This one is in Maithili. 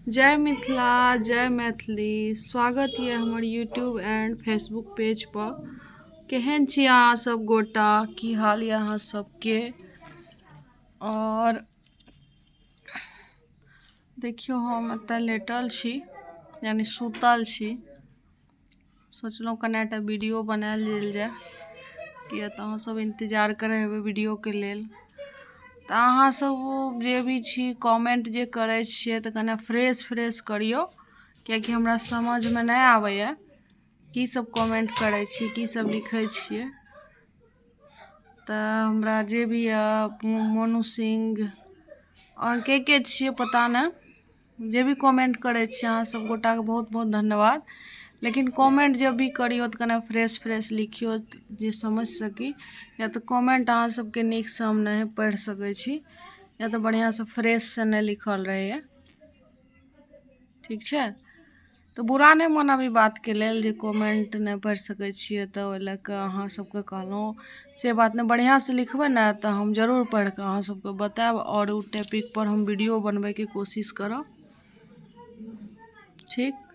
जय मिथिला जय मैथिली। स्वागत यऽ हमर यूट्यूब एंड फेसबुक पेज पर। केहन छी अहाँ सब गोटा, की हाल यऽ अहाँ सबके? और देखियौ, हम एतऽ लेटल छी, यानी सुतल छी। सोचलहुँ कनिटा वीडियो बनायल जाय, किया तऽ अहाँ सब इन्तजार करै हेबै वीडियोके लेल। तऽ अहाँ सब जे भी छी, कमेंट जे करै छियै तऽ कने फ्रेश फ्रेश करियौ, कियाकि हमरा समझमे नहि आबैए की सब कमेंट करै छी, की सब लिखै छियै। तऽ हमरा जे भी यऽ, मोनू सिंह आओर के के छियै पता नहि, जे भी कमेंट करै छियै, अहाँ सब गोटाके बहुत बहुत धन्यवाद। लेकिन कमेंट जब भी करियौ तऽ कने फ्रेश फ्रेश लिखियौ जे समझ सकी, या तऽ कमेंट अहाँ सबके नीकसँ हम नहि पढ़ि सकै छी, या तऽ बढ़िआँसँ फ्रेशसँ नहि लिखल रहैए। ठीक छै, तऽ बुरा नहि मानब ई बातके लेल जे कमेंट नहि पढ़ि सकै छियै, तऽ ओहि लऽ कऽ अहाँ सबके कहलहुँ से बात नहि। बढ़िआँसँ लिखबै ने तऽ हम जरूर पढ़ि कऽ अहाँ सबके बतायब आओर ओ टॉपिकपर हम वीडियो बनबैके कोशिश करब। ठीक।